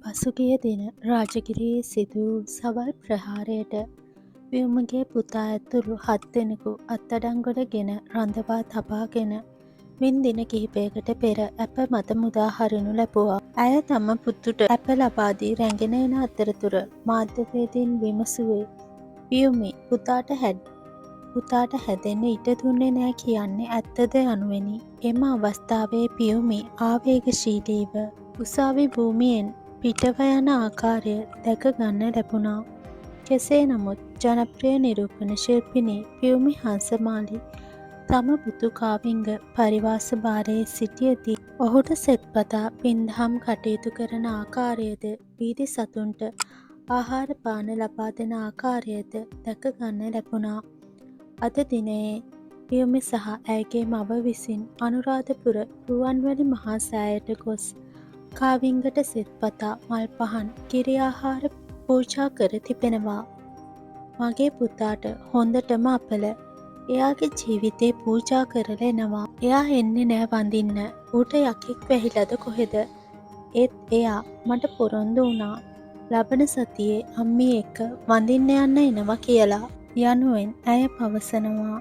පසුගිය දින රාජගිරියේ සිදු වූ සවල් ප්‍රහාරයට පියුමිගේ පුතා ඇතුළු හත් දෙනෙකු අත්අඩංගුවට ගෙන රඳවා තබාගෙන මින් දින කිහිපයකට පෙර ඇප මත මුදා හරිනු ලැබුවා. ඇය තම පුතුට ඇප ලබා දී රැගෙන එන අතරතුර මාධ්‍යවේදීන් විමසුවේ පියුමි පුතාට හැදෙන්න ඉඩ දුන්නේ නෑ කියන්නේ ඇත්තද යනුවෙනි. එම අවස්ථාවේ පියුමි ආවේගශීලීව උසාවි භූමියෙන් පිටව යන ආකාරය දැක ගන්න ලැබුණා. කෙසේ නමුත් ජනප්‍රිය නිරූපණ ශිල්පිනී පියුමි හංසමාලි තම පුතු කාවිංග පරිවාස භාරයේ සිටියදී ඔහුට සෙත්පතා පින්දහම් කටයුතු කරන ආකාරයද වීදි සතුන්ට ආහාර පාන ලබා දෙන ආකාරයද දැක ගන්න ලැබුණා. අද දිනයේ පියුමි සහ ඇයගේ මව විසින් අනුරාධපුර රුවන්වැලි මහා සෑයට ගොස් කාවිංගට සෙත්පතා මල් පහන් කිරි ආහාර පූජා කර තිබෙනවා. මගේ පුතාට හොඳටම අපල. එයාගේ ජීවිතේ පූජා කරලා එනවා. එයා එන්නේ නෑ වඳින්න. ඌට යකෙක් වැහිලාද කොහෙද? ඒත් එයා මට පොරොන්දු වුණා ලබන සතියේ අම්මි එක්ක වඳින්න යන්න එනවා කියලා යනුවෙන් ඇය පවසනවා.